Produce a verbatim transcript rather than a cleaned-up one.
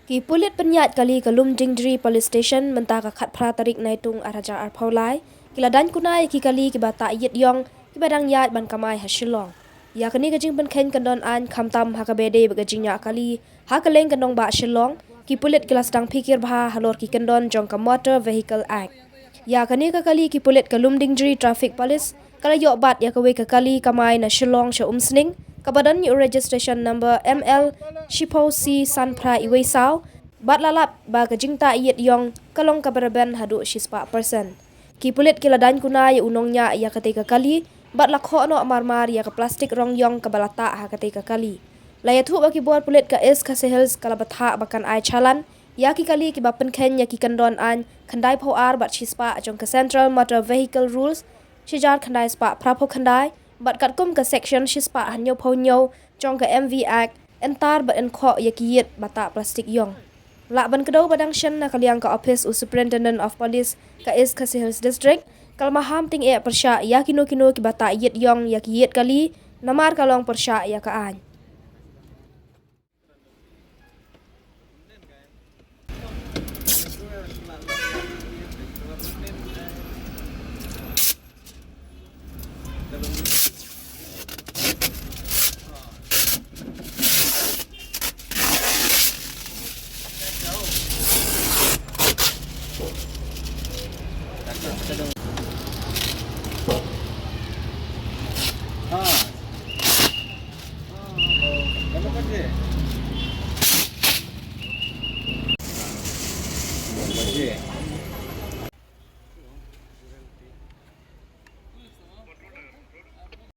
Ki pulit pynïaid kali ka Lumdiengjri Police Station mynta ka khatphra tarik Naitung arhajar arphew lai ki la daiñ kuna ïa ki kali kiba tah ïit ïong kiba dang ïaid ban kamai ha Shillong. Ïa kane ka jingpynkheiñ kyndon aiñ khamtam ha kaba ïadei bad ka jingïaid kali ha kylleng ka nongbah Shillong, ki pulit ki la sdang phikir bha halor ki kyndon jong ka Motor Vehicle Act. Ïa kane ka kali ki pulit ka Lumdiengjri Traffic Police ka la ïoh bat ïa kawei ka kali kamai na Shillong sha Umsning kaba don ïa u registration number M L shiphew C san phra wei saw, bad la lap ba ka jingtah ïit ïong ka long kaba rben haduh shispah percent. Ki pulit ki la daiñ kuna ïa u nongñiah ïa katei ka kali bad la khoh noh marmar ïa ka plastik rong ïong kaba la tah ha katei ka kali. La ïathuh ba ki bor pulit ka East Khasi Hills ka la bthah ba kan ai chalan ïa ki kali kiba pynkheiñ ïa ki kyndon aiñ khyndai phew ar bad shispah jong ka Central Motor Vehicle Rules shi hajar khyndai spah phra phew khyndai bad katkum ka section shispah hynñiew phew hynñiew jong ka M V Act, yn tar bad yn khoh ïa ki ïit ba tah plastik ïong. Lah ban kdew ba dang shen na ka liang ka ophis u Superintendent of Police ka East Khasi Hills District ka la maham tyngeh pyrshah ïa kino kino kiba tah ïit ïong ïa ki ïit kali namar ka long pyrshah ïa ka aiñ.